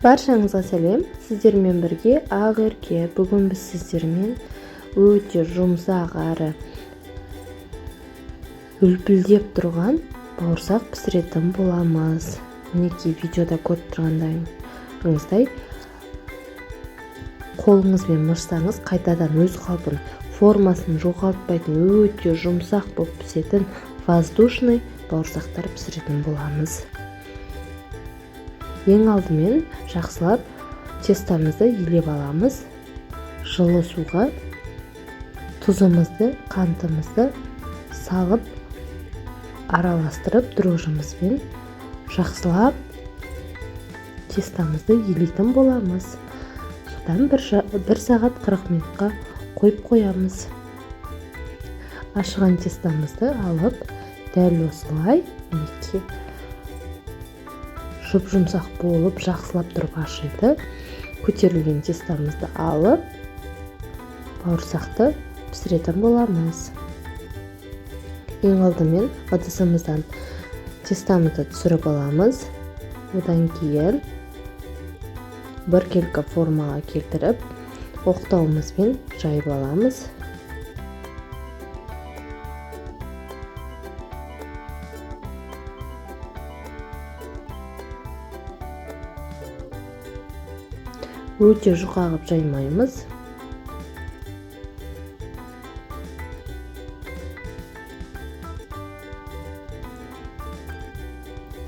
Баршаңызға сәлем, сіздермен бірге Ақерке. Бүгін біз сіздермен өте жұмсақ әрі үлпілдеп тұрған бауырсақ пісіретін боламыз. Мінекей, видеода көріп тұрғандарыңыздай, қолыңызбен мырсаңыз қайтадан өз қалпын, формасын жоғалтпайтын өте жұмсақ болып пісетін воздушный бауырсақтар пісіретін боламыз. Ең алдымен жақсылап тестамызды илеп аламыз. Жылы суға тұзымызды, қантымызды салып араластырып, дрожжымызбен жақсылап тестамызды илейтін боламыз. Содан бір сағат 40 минутқа қойып қоямыз. Ашыған тестамызды алып, дәл осылай мінекей жұп-жұмсақ болып жақсылап тұрып ашиды. Көтерілген тестамызды алып, бауырсақты пісіретін боламыз. Ең алдымен ыдысымыздан тестамызды түсіріп аламыз. Одан кейін біркелкі формаға келтіріп, оқтауымызбен жайып аламыз. Өте жұқа қылып жаймаймыз.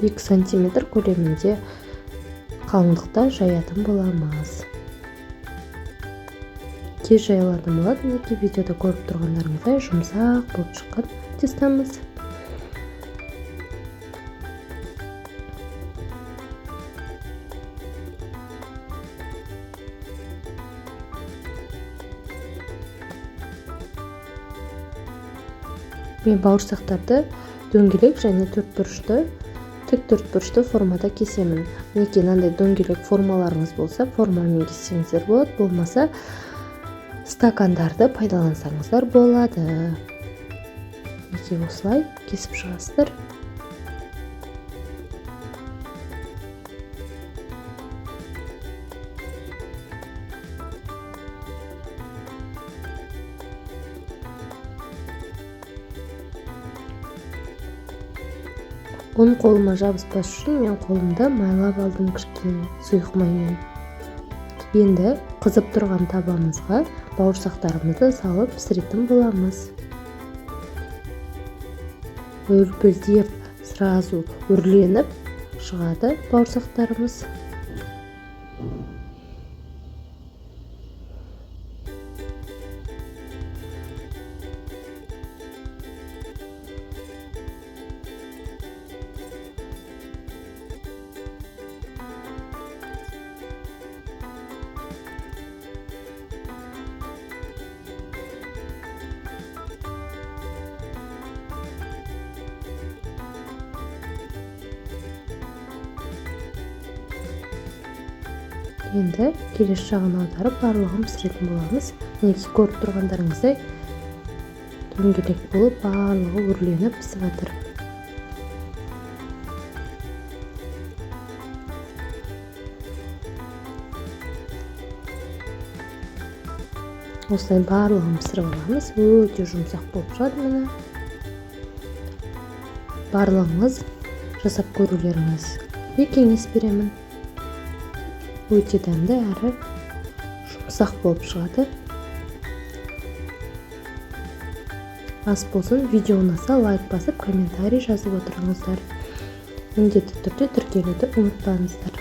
2 сантиметр көлемінде қалыңдықта жаятын боламыз. Тез жайылатын болады. Мінекей, видеода көріп тұрғандарыңыздай жұмсақ болып шыққан тестамыз. Мен бауырсақтарды дөңгелек және төртбұрышты, тік төртбұрышты формада кесемін. Мінекей, мынандай дөңгелек формаларыңыз болса, формамен кессеңіздер болады, болмаса стакандарды пайдалансаңыздар болады. Мінекей, осылай кесіп шығасыздар. Ұн қолыма жабыспас үшін мен қолымды майлап алдым кішкене сұйық маймен. Енді қызып тұрған табамызға бауырсақтарымызды салып пісіретін боламыз. Үлпілдеп, сразу үрленіп шығады бауырсақтарымыз. Енді келесі жағын аударып, барлығын пісіретін боламыз. Мінекей, көріп тұрғандарыңыздай дөңгелек болып барлығы өрленіп пісіп жатыр. Осылай барлығын пісіріп аламыз. Өте жұмсақ болып шығады міне. Барлығыңыз жасап көрулеріңізге кеңес беремін. Өте дәмді әрі жұмсақ болып шығады. Ас болсын. Видео ұнаса лайк басып, комментарий жазып отырыңыздар. Міндетті түрде тіркелуді ұмытпаңыздар.